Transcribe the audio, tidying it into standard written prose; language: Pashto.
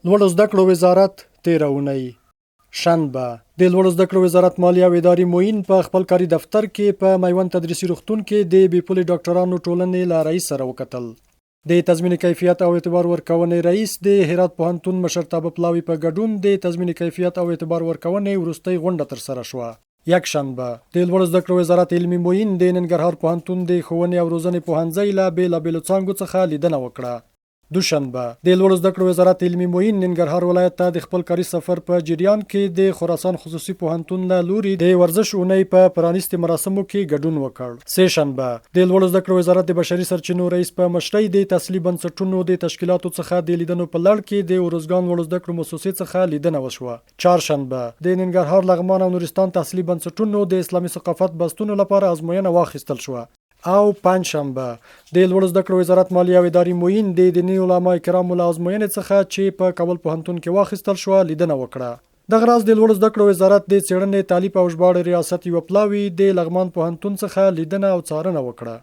لوړو زده کړو وزارت تېره اونۍ، شنبه، د لوړو زده کړو وزارت مالي او اداري معین په خپل کاري دفتر کې په میوند تدریسي روغتون کې د بې پولې ډاکټرانو ټولنې له رئیس سره وکتل. د تضمین کیفیت او اعتبار ورکونې رئیس د هرات پوهنتون مشرتابه پلاوي په ګډون د تضمین کیفیت او اعتبار ورکونې وروستۍ غونډه ترسره شوه. یکشنبه، د لوړو زده کړو وزارت علمي معین د ننګرهار پوهنتون د ښوونې او روزنې پوهنځۍ له بېلابېلو څانګو څخه لیدنه وکړه. دوشنبه، د لوړو زده کړو وزارت علمي معین ننګرهار ولایت ته د خپل کاري سفر په جریان کې د خراسان خصوصي پوهنتون له لوري د ورزش اونۍ په پرانیستې مراسمو کې ګډون وکړ. سه شنبه، د لوړو زده کړو وزارت د بشري سرچینو رئیس په مشرۍ د تحصیلي بنسټونو د تشکیلاتو څخه د لیدنو په لړ کې د ارزګان لوړو زده کړو موسسې څخه لیدنه وشوه. چهارشنبه، د ننګرهار، لغمان او نورستان تحصیلي بنسټونو د اسلامي ثقافت بستونو لپاره ازموینه واخیستل شوه. او پنجشنبه، د لوړو زده کړو وزارت مالي او اداري معین د دیني علماء کرامو له ازموینې څخه چې په کابل پوهنتون کې واخیستل شوه لیدنه وکړه. دغه راز د لوړو زده کړو وزارت د څېړنې، تالیف او ژباړې ریاست یوه پلاوي د لغمان پوهنتون څخه لیدنه او څارنه وکړه.